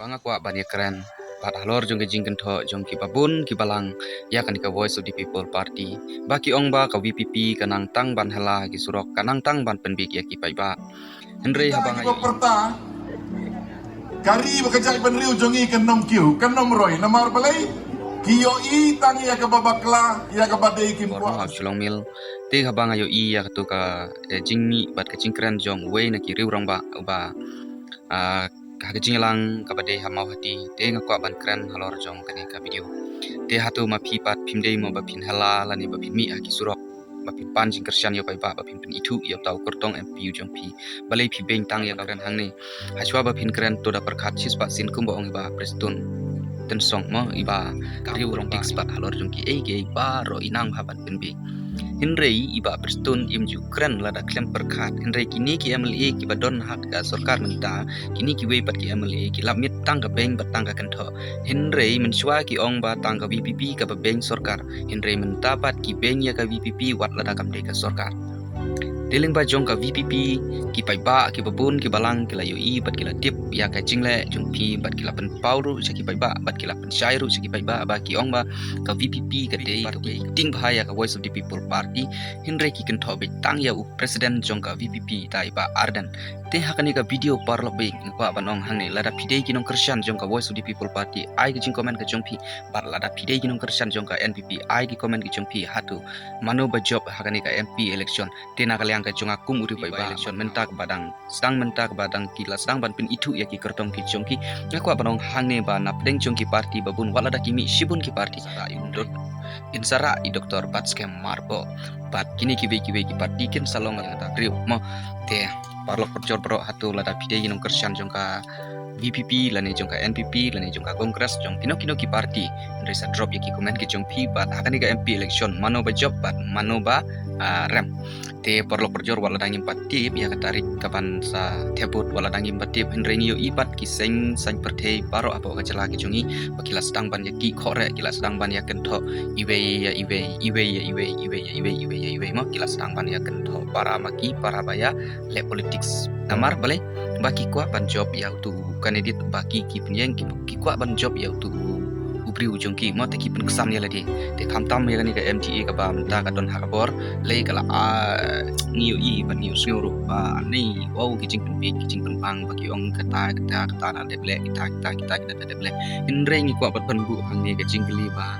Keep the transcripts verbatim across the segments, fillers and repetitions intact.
Ba nga kwah ban ïakren bad halor jong ka jingkynthoh jong ki babun ki balang ïa kane ka Voice of the People Party, ba ki ong ba ka VPP ka nang tang ban hela ha ki surok, ka nang tang ban pynbiej ïa ki paidbah. Hynrei haba nga ïohi, ka ri ba ka jaitbynriew jong ngi kan nym kiew, kan nym roi, namar balei? Ki ïohi tang ïa kaba bakla, ïa kaba dei kim kwah. Shillong Mail. Te haba nga ïohi ïa katu ka, eh, jingmih bad ka jingkren jong uwei na ki riew rangbah uba, ah, ha ka jingïalang kaba dei ha Mawhati, te nga kwah ban kren halor jong kane ka video. Te hato ma phi pat phim dei mo ba phin hela lane ba phin mih ha ki surok, ba phin pan jingkyrshan ïa u paidbah, ba phin pynithuh ïa uta u kyrtong MP u jong phi? Balei phi beiñ tang ïa ka kren hangne? Hashwa ba phin kren to da pyrkhat shispah sien kumba ong i Bah Prestone Tynsong mo, i Bah ka riew rong bad halor jong kiei kiei baroh i nang ha ban pynbiej. Hynrei i Bah Prestone im ju kren lada khlem pyrkhat. Hynrei kine ki MLA kiba don ha ka sorkar mynta, kine kiwei pat ki MLA ki lap miet tang ka beiñ bad tang ka kynthoh. Hynrei mynshuwa ki ong ba tang ka VPP kaba beiñ sorkar. Hynrei mynta pat ki beiñ ïa ka VPP wat lada kam dei ka sorkar. Te lyngba jong ka VPP, ki paidbah ki babun ki balang ki la ïohi bad ki la tip ïa ka jingleh jong phi bad ki la pynpaw ruh sha ki paidbah bad ki la pynshai ruh sha ki paidbah ba ki ong ba ka VPP ka dei kaba ïating bha ïa ka Voice of the People Party. Hynrei ki kynthoh beit tang ïa u president jong ka VPP, uta i Bah Ardent. Te ha kane ka video paralok bad nga kwah ban ong hangne, lada phi dei ki nongkyrshan jong ka Voice of the People Party, ai ka jingcomment ka jong phi. Bad lada phi dei ki nongkyrshan jong ka NPP, ai ki comment ki jong phi. Hato mano ba jop ha kane ka MP election? Te na ka liang ka jong nga kum u riew paidbah election mynta kaba dang sdang, mynta kaba dang ki la sdang ban pynithuh ïa ki kyrtong ki jong ki, nga kwah ban ong hangne ba na pdeng jong ki party babun, wat lada ki mih shibun ki party, sa in dot in sa rah i Doctor Batskhem Myrboh. Bad kine kiwei kiwei ki party kin sa long ïa kata riew mo. Te paralok parajor baroh, hato lada phi dei ki nongkyrshan jong ka VPP lane jong ka NPP lane jong ka Congress, jong kino kino ki party, hynrei sa drop ïa ki comment ki jong phi. Bad ha kane ka MP election mano ba jop bad mano ba, ah, rem? Te paralok parajor, wat lada ngim pat tip ïa ka tarik kaban sa thep vote, wat lada ngim pat tip, hynrei ngi ïohi pat ki seng saiñ pyrthei baroh hapoh ka jylla ka jong ngi ba ki la sdang ban ïa ki khore, ki la sdang ban ïa kynthoh iwei ïa iwei, iwei ïa iwei, iwei ïa iwei, iwei ïa iwei mo, ki la sdang ban ïa kynthoh para ma ki para ba ïa leh politics. Namar balei? Ba ki kwah ban jop ïa utu u candidate ba ki ki pynïeng, ki, ki kwah ban jop ïa utu u, u briew jong ki mo, te ki pynksan ïa lade. Te khamtam ïa kane ka MDA kaba mynta ka don ha ka bor, lei ka la, ah, ngi ïohi bad ngi ïohsngew ruh ba nei, wow, ki jingpynbiej ki jingpynbang ba ki ong kata kata kata na dep leh, kita kita kita kita na dep leh. Hynrei ngi kwah ban pynbud hangne ka jingkylli ba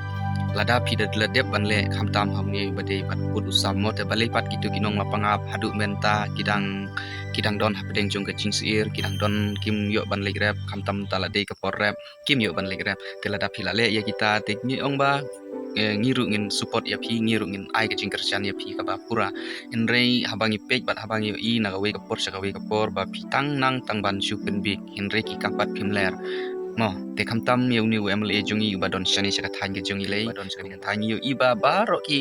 lada phi da la dep ban leh, khamtam hangne ba dei bad pud u sam mo, te balei pat kitu ki nong Lapangap haduh mynta ki dang, ki dang don hapdeng jong ka jingsyier, ki dang don, kim ïoh ban leit rep, khamtam ta la dei ka por rep, kim ïoh ban leit rep. Te lada phi la leh ïa kita, te ngi ong ba, eh, ngi ruh ngin support ïa phi, ngi ruh ngin ai ka jingkyrshan ïa phi kaba pura. Hynrei haba ngi peit bad haba ngi ïohi na kawei ka por sha kawei ka por ba phi tang nang tang ban shu pynbiej, hynrei ki kam pat phim ler mo. Te khamtam ïa une u MLA jong ngi uba don shane sha ka thaiñ ka jong ngi lei, uba don shane ka thaiñ, ngi ïohi ba baroh ki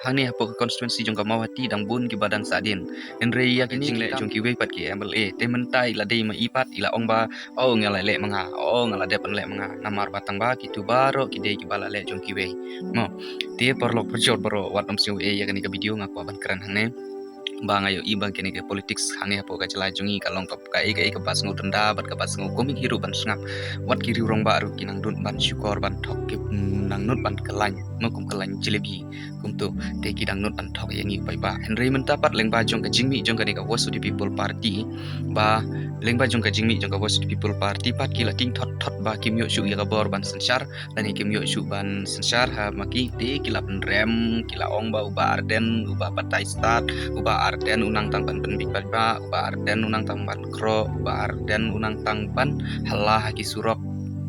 hangne hapoh ka constituency jong ka Mawhati dang bun kiba dang sah dien. Hynrei ïa kine ki jingleh jong kiwei pat ki MLA, te mynta i la dei ma i pat i la ong ba, oh, nga la leh ma nga, oh, nga la dep ban leh ma nga, namar ba tang ba kitu baroh ki dei kiba la leh jong kiwei mo. Te paralok parajor baroh, wat nym sngew ei ïa kane ka video, nga kwah ban kren hangne ba nga ïohi ba kane ka politics hangne hapoh ka jylla jong ngi ka long ka kaei kaei kaba sngew tynda bad kaba sngew kumne hi ruh ban sngap. Wat ki riew rangbah ruh ki nang nud ban shukor ban thok, ki nang nud ban khlaiñ mo, kum khlaiñ jalebi kumto, te ki dang nud ban thok ïa ngi u paidbah. Hynrei mynta pat lyngba jong ka jingmih jong kane ka Voice of the People Party, ba lyngba jong ka jingmih jong ka Voice of the People Party pat ki la tieng thot thot ba kim ïoh shuh ïa ka bor ban synshar, lane kim ïoh shuh ban synshar ha ma ki, te ki la pynrem, ki la ong ba u Bah Ardent uba batai stad, u Bah Ardent u nang tang ban pynbiej paidbah, u Bah Ardent u nang tang ban khroh, u Bah Ardent u nang tang ban hela ha ki surok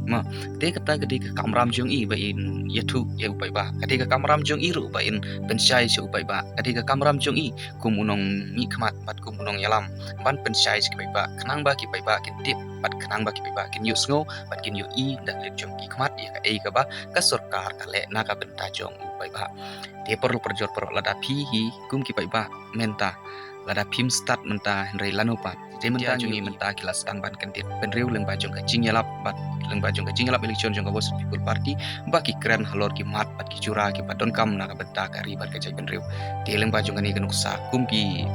mo. Te kata ka dei ka kamram jong i ba in ïathuh ïa u paidbah, ka dei ka kamram jong i ruh ba in pynshai sha u paidbah, ka dei ka kamram jong i kum u nongmihkhmat bad kum u nongïalam ban pynshai sha ki paidbah, khnang ba ki paidbah kin tip bad khnang ba ki paidbah kin ïohsngew bad kin ïohi da ka lid jong ki khmat ïa kaei kaba ka sorkar ka leh na ka bynta jong u paidbah. Te paralok parajor baroh, lada phi hi kum ki paidbah mynta, lada phim stad mynta, hynrei lano pat, te mynta jong ngi mynta ki la sdang ban kyndit bynriew lyngba jong ka jingïalap bad lyngba jong ka jingïalap election jong ka Voice of People Party, ba ki kren halor ki mat bad ki jura kiba donkam na ka bynta ka ri bad ka jaitbynriew. Te lyngba jong kane ka nuksa, kum ki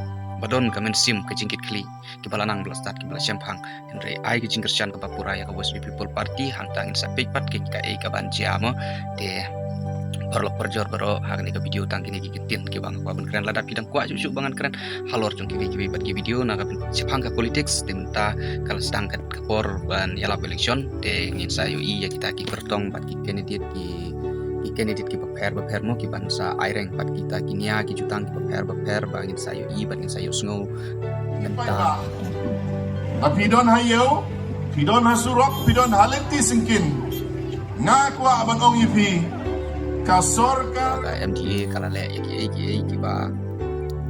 ba don ka mynsiem ka jingkitkhlieh, kiba la nang ba la stad kiba la shemphang. Hynrei ai ka jingkyrshan kaba pura ïa ka Voice of the People Party, hangta ngin sa peit pat kein kaei kaban jia mo. Te paralok parajor baroh, ha kane ka video tang kine ki ktien kiba nga kwah ban kren. Lada phi dang kwah shuh shuh ba ngan kren halor jong kiwei kiwei pat ki video na ka shemphang ka politics, te mynta ka la sdang ka por ban ïalap election, te ngin sa ïohi ïa kita ki kyrtong bad ki candidate ki, ki candidate kiba pher bapher mo, kiban sa aireng bad kita ki nia ki jutang kiba pher bapher, ba ngin sa ïohi bad ngin sa ïohsngew mynta. Ba phi don ha ïew, phi don ha surok, phi don ha lynti syngkien, nga kwah ban ong ïa phi, ka sorkar, ka M D A ka la leh ïa kiei kiei kiba,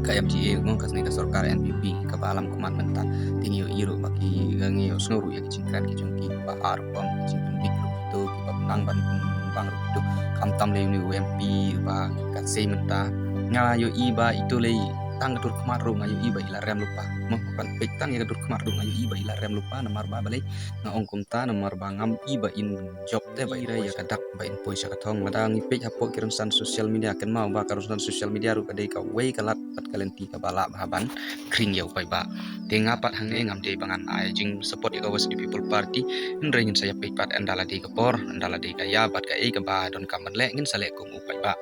ka M D A mo, ka sne ka sorkar N P P kaba lam khmat mynta. Te ngi ïohi ruh ba ki, ngi ïohsngew ruh ïa ki jingkren ki jong ki, kiba ar ruh ki jingpynbit ruh kito, kiba nang ban pynbang ruh kito. Khamtam lei une u M P ba ka sei mynta, nga ïohi ba ito lei tang ka dur khmat ruh nga ïohi ba i la rem lypa. Mo, ban peit tang ïa ka dur khmat ruh nga ïohi ba i la rem lypa, namar ba balei nga ong kumta, namar ba ngam i ba in jop te ba i rei ïa ka dak ba in poi sha ka thong. Lada ngi peit hapoh ki rynsan social media, kynmaw ba ka rynsan social media ruh ka dei kawei ka lad bad ka lynti kaba lah bha ban khring ïa u paidbah. Te nga pat hangne ngam dei ba ngan ai jingsupport ïa ka Voice of the People Party, hynrei ngin sa ïa peit pat ynda la dei ka por, ynda la dei ka ïa bad kaei kaba donkam ban leh ngin sa leh kum u paidbah.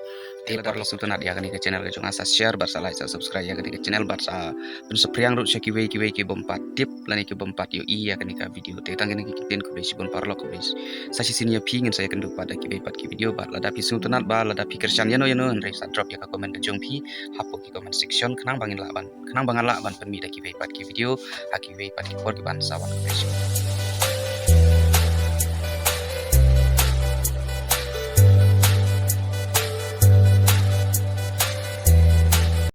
Te paralok sngewtynnat ïa kane ka channel ka jong nga, sa share bad sa like sa subscribe ïa kane ka channel bad sa pynsaphriang ruh sha kiwei kiwei ki bym pat tip lane ki bym pat ïohi ïa kane ka video. Te tang kine ki ktien, khublei shibun paralok, khublei. Sa shisien ïa phi, ngin sa ïakynduh pat da kiwei pat ki video bad lada phi sngewtynnat ba lada phi kyrshan ïano ïano, hynrei sa drop ïa ka comment ka jong phi hapoh ki comment section, khnang ba ngin lah ban, khnang ba ngan lah ban pynmih da kiwei pat ki video ha kiwei pat ki por kiban sa wan. Khublei shibun.